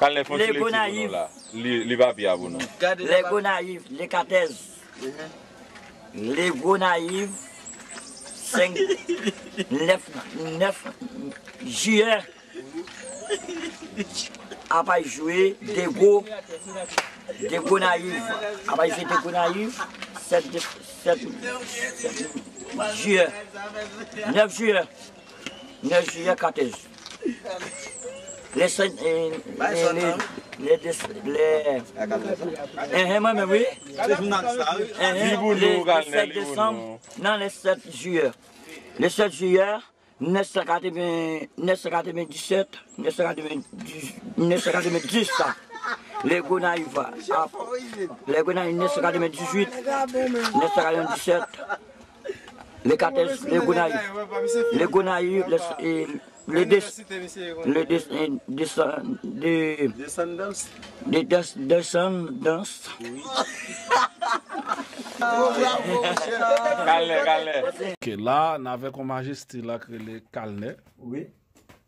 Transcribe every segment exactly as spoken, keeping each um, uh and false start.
Kalnè fè yon ti lekti pou nou la. Li, li pa pye a pou nou. Lè Gonayiv, le katèz. Lè Gonayiv, senk, nèf, nèf jiyè. Apay jwe Dego, Dego Nayiv. Apay jwe Dego Nayiv, sèt, sèt, sèt jiyè. Nèf jiyè. Nèf jiyè katèz. Le sèt, eh, eh, le, le, le, le, eh, eh, mwen menm, wi. Eh, eh, le, le sèt desanm, non, le sèt jiyè. Le sèt jiyè, nèf san katreven, nèf san katreven disèt, nèf san katreven, nèf san katreven dis sa. Le Gonayiv, a, le Gonayiv, nèf san katreven dizuit, nèf san katreven disèt, le katèz, le Gonayiv, le Gonayiv, le, e, le dés, le dés, e, desan, de, de dés, desandans. Kalè, kalè. Ok, la, n avèk yon majeste la k rele Kalnè. Wi.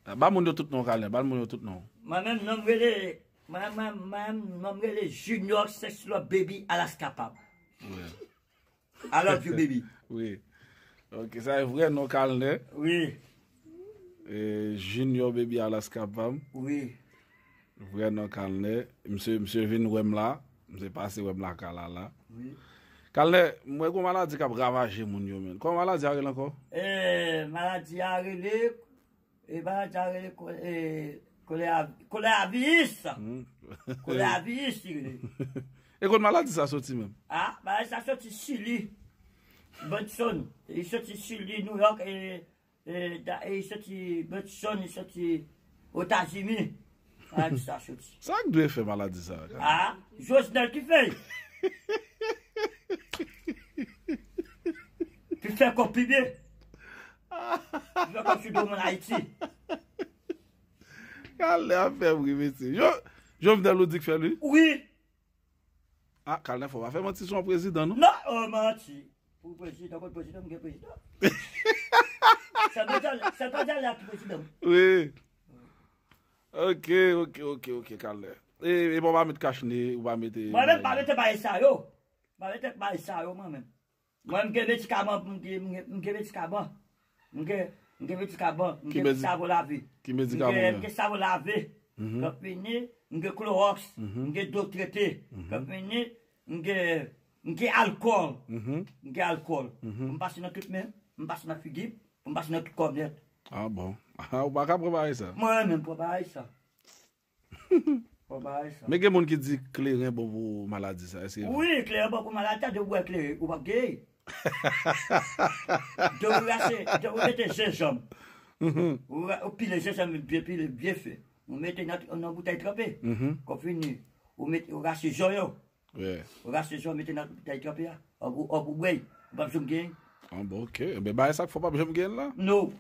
Ba moun yo tout non, Kalnè, ba moun yo tout non. Mwen menm, non m rele, mwen, mwen, mwen, non m rele Junior Sex Love Baby Alaska Pam. Wi. I love you, baby. Wi. Ok, sa e vrè non Kalnè. Wi. E, Junior Baby Alaska Pam. Wi. Vrè non Kalnè. Misye, misye vin wè m la. Misye pase wè m la kala la. Wi. Kalnè, mwen gon maladi k ap ravaje moun yo, menn. Kòman maladi a rele ankò? E, maladi a rele, e, maladi a rele ko-, e, kolè a-, kolè aviyis. Hmm. Kolè aviyis, li rele. E kot maladi sa soti menm? Ah, maladi sa soti Chili. Benson, li soti Chili, New York, e, e, da-, e, li soti Benson, li soti Etazini. Maladi sa soti. Sa k dwe fè maladi sa, Kalnè? Ah, Jovenel ki fè l. Ki fè kòb pi byen. Ki fè kòb sou do moun Ayiti. Kalnè ap fè m ri, mesye. Jo-, Jovenel ou di k fè l, wi? Wi. Ah, Kalnè, fò w pa fè manti sou yon prezidan, non? Non, oh, manti. Pou prezidan, kot prezidan, m gen prezidan. Sèl Daniel, sèl Daniel la ki prezidan. Wi. Ok, ok, ok, ok, Kalnè. E, e bon, w pa met kachne, ou pa mete... Mwen menm pa mete bagay sa yo. M pa mete bagay sa yo, mwen menm. Mwen, m gen medikaman, m gen, m gen, m gen medikaman. M gen, m gen medikaman, m gen savon lave. Ki medikaman? M gen, m gen savon lave. Mhm. Lè fini, m gen klowòks, mhm, m gen dlo trete. Mhm. Lè fini, m gen, m gen alkòl. Mhm. M gen alkòl. Mhm. M pase nan tout men, m pase nan figi, m pase nan tout kò m nèt. Ah bon. Ah, ou pa ka pran bagay sa? Mwen menm pran bagay sa. Bon, bagay sa. Men gen moun ki di kleren bon pou maladi sa, èske e vre? Wi, kleren bon pou maladi sa, depi w bwè kleren, ou p ap genyen. Depi w rase, depi w mete jenjanm. Mhm. Ou ra-, ou pile jenjanm byen pile, byen fen. Ou mete nan, nan boutèy tranpe. Mhm. Kon fini, ou mete, ou rase jan yo. Wi. Ou rase jan, ou mete nan boutèy tranpe a. Ou, ou, ou bwè, ou p ap janm genyen. Ah bon, ok. Enben, bagay sa k fè w p ap janm genyen la? Non.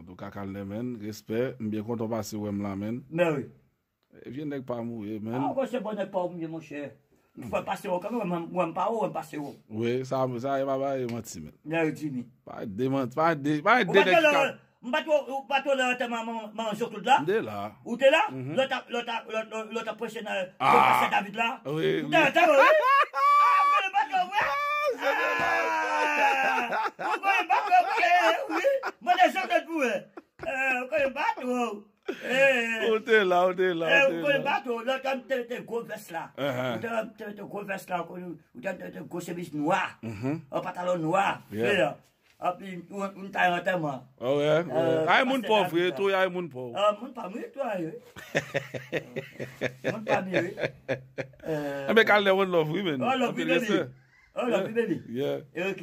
Antouka, Kalnè, menn, respè. M byen kontan w pase wè m la, menn. Men wi. E, vye nèg pa mouri, menn. Ah, ou se bon nèg pa mouri, monchè. Fò pase wè w kanmenm, wè m, wè m pa wè w, wè m pase wè w. Wi, sa, sa e pa bay manti, menn. Men wi, Jimmy. Pa de manti, pa de, pa de nèg ka. M pa t wè w, ou pa t wè w nan antèman manman Jean Claude la? M te la. Ou te la? Mhm. Lè w t ap, lè w t ap, lè w t ap preche nan, ah, Pastè David la? Wi, wi. M te la, wi. Ah, ou konnen pa twò, wi. Ah, ou konnen pa twò, wi. Mande Jean Claude pou wè. Eh, ou konnen pa twò. Eh. Ou te la, ou te la, eh, ou te la. Ou konnen pa twò. Lè w t ap mete gwo vès la. Uh-huh. Ou t ap mete gwo vès la, ou konnen, ou t ap mete gwo chemiz nwa. Mhm. Yon pantalon nwa. Yeah. Frè. Anpi, ou, ou ta antèman. Oh, yeah, yeah. Ay, moun pòv, wi, tou, ay, moun pòv. Ah, moun pa m, wi, tou, ay, wi. Moun pa m, wi. Eh. Enben, Kalnè, one love, wi, men. One love, wi, baby. One love, wi, baby. Yeah. Eh, ok.